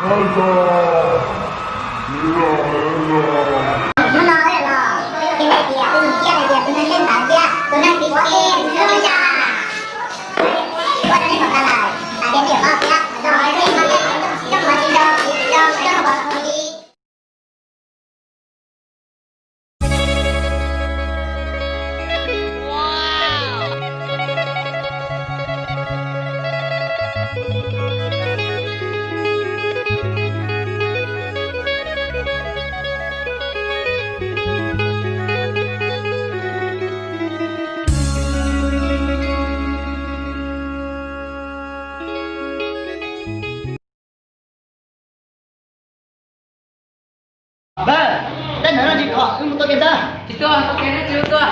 Hnub no los, ces hais tias tus neeg siab hais tias tus neeg siab ntawd thiab tus neeg tiv ke tus neeg tsa, ua rau nej pom tag lawm, hais tias nej yuav paub thiab, coj mus tsis nrog, coj mus pov txog li. Npawg, tej ntawd no tsis khom, wb mus tua ke ntag. Tsis tua, tua ke, tsis tua.